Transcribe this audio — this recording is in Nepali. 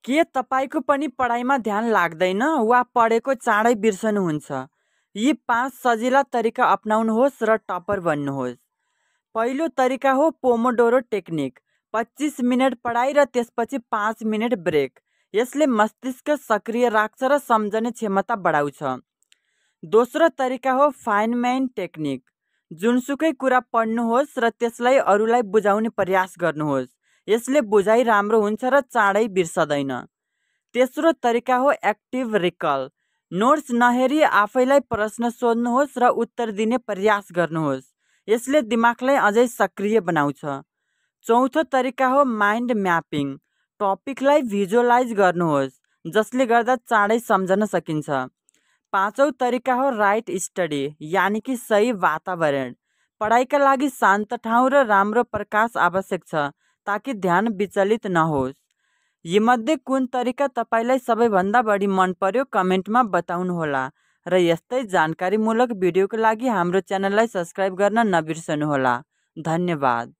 के तपाईको पनि पढाइमा ध्यान लाग्दैन वा पढेको चाँडै बिर्सनुहुन्छ? यी 5 सजिला तरिका अपनाउनुहोस् र टपर बन्नुहोस्। पहिलो तरिका हो पोमोडोरो टेक्निक। 25 मिनट पढाइ र त्यसपछि 5 मिनट ब्रेक। यसले मस्तिष्क सक्रिय राख्छ र सम्झने क्षमता बढाउँछ। दोस्रो तरिका हो फाइनम्यान टेक्निक। जुनसुकै कुरा पढ्नुहोस् र त्यसलाई अरूलाई बुझाउने प्रयास गर्नुहोस्। यसले बुझाइ राम्रो हुन्छ र चाँडै बिर्सदैन। तेस्रो तरिका हो एक्टिभ रिकल। नोट्स नहेरी आफैलाई प्रश्न सोध्नुहोस् र उत्तर दिने प्रयास गर्नुहोस्। यसले दिमागलाई अझै सक्रिय बनाउँछ। चौथो तरिका हो माइन्ड म्यापिङ। टपिकलाई भिजुअलाइज गर्नुहोस् जसले गर्दा चाँडै सम्झन सकिन्छ। पाँचौं तरिका हो राइट स्टडी, यानि कि सही वातावरण। पढाइका लागि शान्त ठाउँ र राम्रो प्रकाश आवश्यक छ ताकि ध्यान विचलित नहोस्। यीमध्ये कुन तरिका तपाईलाई सबैभन्दा बढी मन पर्यो कमेन्टमा बताउनुहोला र यस्तै जानकारीमूलक भिडियोको लागि हाम्रो च्यानललाई सब्स्क्राइब गर्न नबिर्सनुहोला। धन्यवाद।